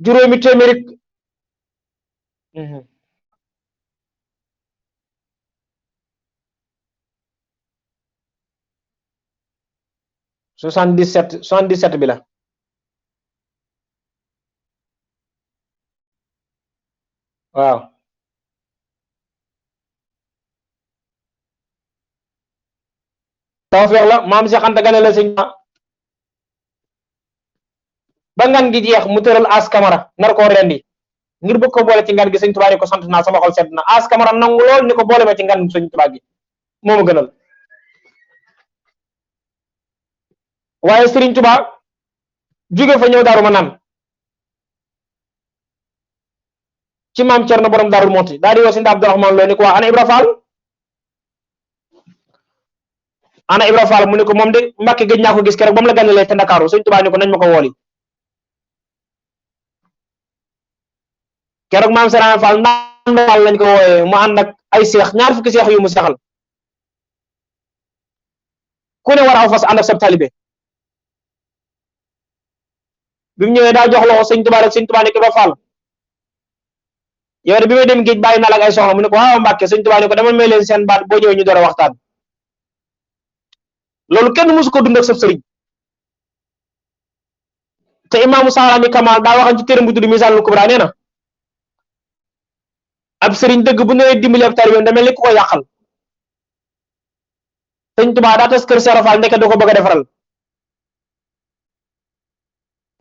juróomi téeméeri 77 bi la. waaw tawfeex la maam Cheikh Anta gane la sëñ ba ngan gi jeex mu tëral as kamara nar koo rendi ngir bëgg ko boole ci ngan gi sëñ Tuubaa ni ko sant naa sama xol sedd na as kamara nangu lool ni ko boole ma ci ngan sëñ Tuubaa gi moo ma gënal. waaye Serigne Touba jóge fa ñëw Daaru Manaan ci maam Cerno borom Daaru Monti daal di woo Sëñ Abdourahmane Lo ni ko waa ana Ibra Fall mu ne ko moom de Mbàkke gëj naa ko gis keroog ba mu la gànnalee te Ndakaaru Sëñ Touba ni ko nañ ma ko wooli keroog maam Serigne Fall ndal lañ ko wooyee mu ànd ak ay seex ñaar fukki seex yu mu seexal ku ne war aw fas ànd ak sab talibé bi mu ñëwee daa jox loxo Sëñ Touba rek Sëñ Touba ni ko Ibra Fall yow de bi may dem géej bàyyi naa la ak ay soxla mu ne ko waaw Mbàkke Sëñ Touba ni ko dama may leen seen baat boo ñëwee ñu door a waxtaan loolu kenn musu ko dund ak sab sëriñ te imaamu Saarani Kamal daa waxan ci téeram bu tudd Misaalul Kubra nee na ab sëriñ dëgg bu ñëwee dimbali ab taalibeem da mel ni ku ko yàqal Sëñ Touba daa tas kër Seera Fall ndeke da ko bëgg a defaral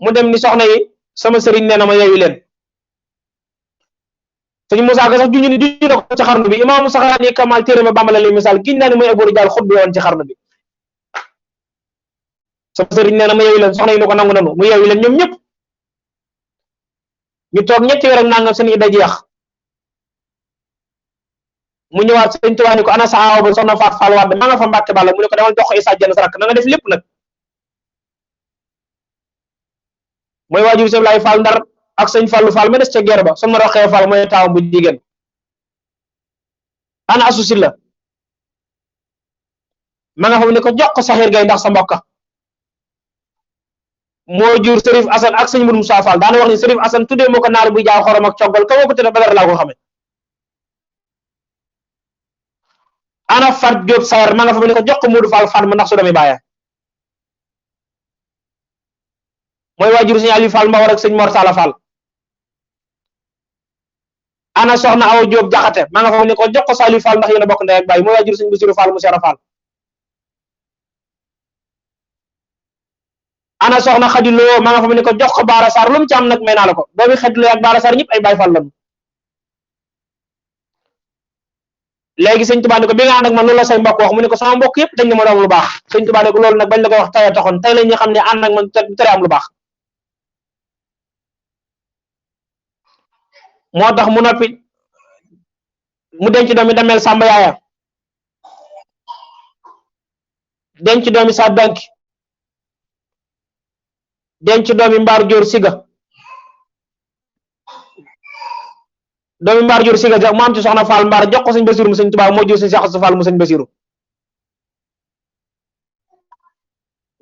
mu dem ni soxna yi sama sëriñ nee na ma yeewi leen sëñ Moussa Ka sax juñu na ko ci xarnu bi imaamu Saarani Kamal téeram ba Bàmba la lay misaal giñ naa ne mooy aboori jaal xutbu woon ci xarnu bi sama sëriñ nee na ma yeewi leen soxna yi ni ko nangu nanu mu yeewi leen ñoom ñëpp ñu toog ñetti weer ak nangam seen idda jeex mu ñëwaat Sëñ Tuubaa ni ko ana saawa ba soxna Faat Fall Wàdd ma nga fa Mbàkke Balla mu ne ko demal jox ko Isaa Jenn sa rakk na nga def lépp nag mooy waajur Sëñ Laay Fall Ndar ak Sëñ Fallu Fall ma des ca guerre ba soxna Roxee Fall mooy taawam bu jigéen ana asu si la ma nga fa mu ne ko jox ko Saxiir Gay ndax sa mbokka moo jur Sërif Asan ak Sëñ Mourou Moussa Fall daana wax ni Sërif Asan tuddee moo ko naar buy jaaw xorom ak coggal ka moo ko tudde Badar laa ko xame ana Fat Diop Sayar ma nga fa mu ne ko jox ko Modou Fall Fatma ndax su doomi baaya mooy waajur Sëñ Aliou Fall Mbawar ak Sëñ Mor Talla Fall ana soxna Awa Diop Jaxate ma nga fa mu ne ko jox ko Saliou Fall ndax yéen a bokk ndey ak baay mooy waajur Sëñ Basiru Fall mu Seera Fall ana soxna Xadi Lo ma nga fa mu ne ko jox ko Baara Sarr lu mu ci am nag may naa la ko doomi Xadi Lo ak Baara Sarr ñëpp ay Baay Fall lañu léegi Sëñ Tuubaa ni ko bi nga ànd ak man loolu la say mbokk wax mu ne ko sama mbokk yëpp dañ ne ma doon lu baax Sëñ Tuubaa ni ko loolu nag bañ la koy wax tey taxoon tey la ñuy xam ne ànd ak man du tere am lu baax moo tax mu noppi mu denc doomi dameel Sàmba Yaaya denc doomi sa danki denc doomi Mbaar Jóor Siga doomi Mbaar Jóor Siga mu am ci soxna Fall Mbaar jox ko Sëñ Basiru mu Sëñ Tuubaa moo jur Sëñ Seex Fall mu Sëñ Basiru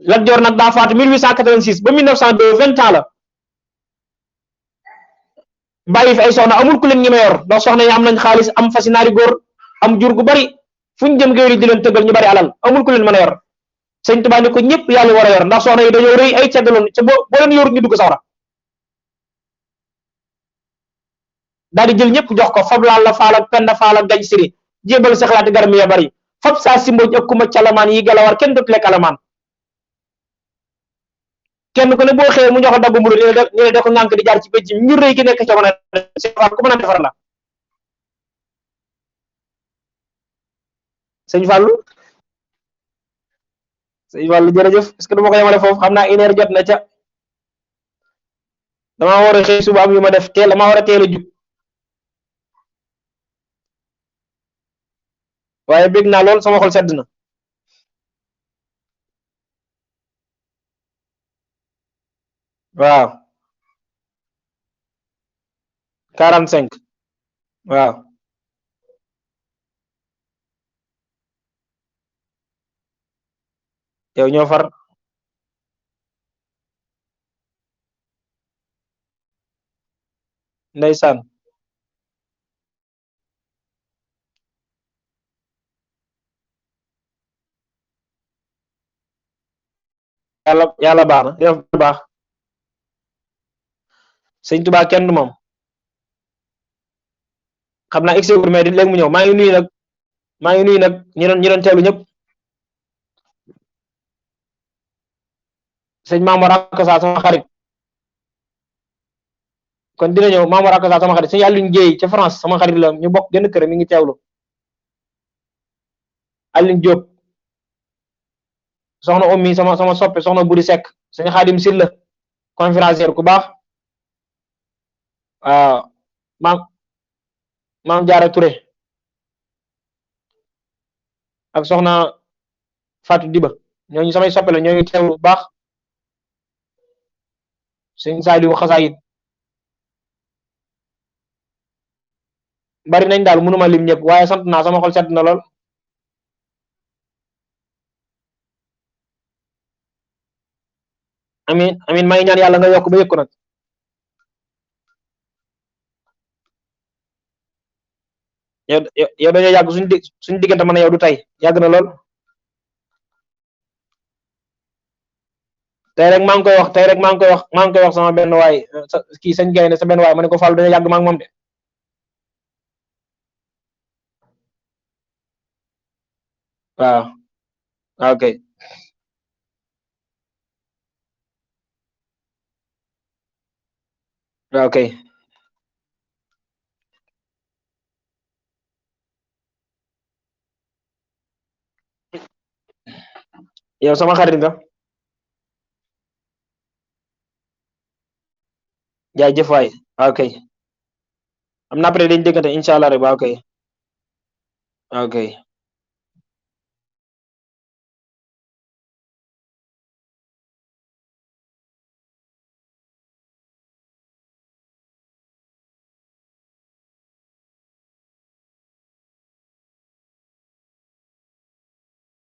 Lat Joor nag daa faatu 1886 ba 1902 20 ans la bàyyi fi ay soxna amul ku leen ñi ma yor ndax soxna yi am nañ xaalis am fasi naari góor am jur gu bari fu ñu jëm géwél yi di leen tëggal ñu bari alal amul ku leen mën a yor Sëñ Tuubaa ni ko ñëpp yàlla war a yor ndax soxna yi dañoo rëy ay ceddaloon ca boo leen yorut ñu dugg sawra daal di jël ñëpp jox ko fab laal la faal ak penda faal ak gañ siri jébal sexlaati garam ya bari fab saa simbooj ak kuma calamaan yi galawar kenn dootu lekk alamaan kenn ku ne boo xëyee mu jox ko daggu mburu ñu ne da ko ngànk di jaar ci pénc mi ñu rëy gi nekk ca mën a ku mën a defar la Sëñ Fallu jërëjëf est-ce que dama ko yemale foofu xam naa une heure jot na ca dama war a xëy suba am yu ma def teel dama war a teel a jug waaye bég naa lool sama xol sedd na waaw 45 waaw yow ñoo far ndeysaan. Yàlla baax na def baax. Sëñ Tuubaa kenn du moom. xam naa egsi mais di léegi mu ñëw maa ngi nuyu nag ñi doon teewlu ñëpp. sëñ Mamour Akassa sama xarit kon dina ñëw Mamour Akassa sama xarit sëñ Alioune Dieye ca France sama xarit la ñu bokk genn kër mi ngi teewlu. Alioune Diop soxna Oumy sama soppe soxna Budi Seck sëñ Xaadim Silla conférencier ku baax. waaw maam Jaara Touré ak soxna Fatou Diba ñooñu samay soppe la ñooñu teewlu bu baax. sëñ Saliou xasaayit bari nañ daal mënuma lim ñëpp waaye sant naa sama xol sedd na lool. amin amin may ñaan yàlla nga yokk ba yëkku nag. yow dañoo yàgg suñu diggante man yow du tey yàgg na lool. tey rek maa ngi koy wax sama benn waay kii sëñ Gaynde sa benn waay ma ne ko Fall dañoo yàgg maa ngi moom de. waaw ok ok yow sama xarit nga jaajëf waay ok am na après dañ déggante incha allah rek ok ok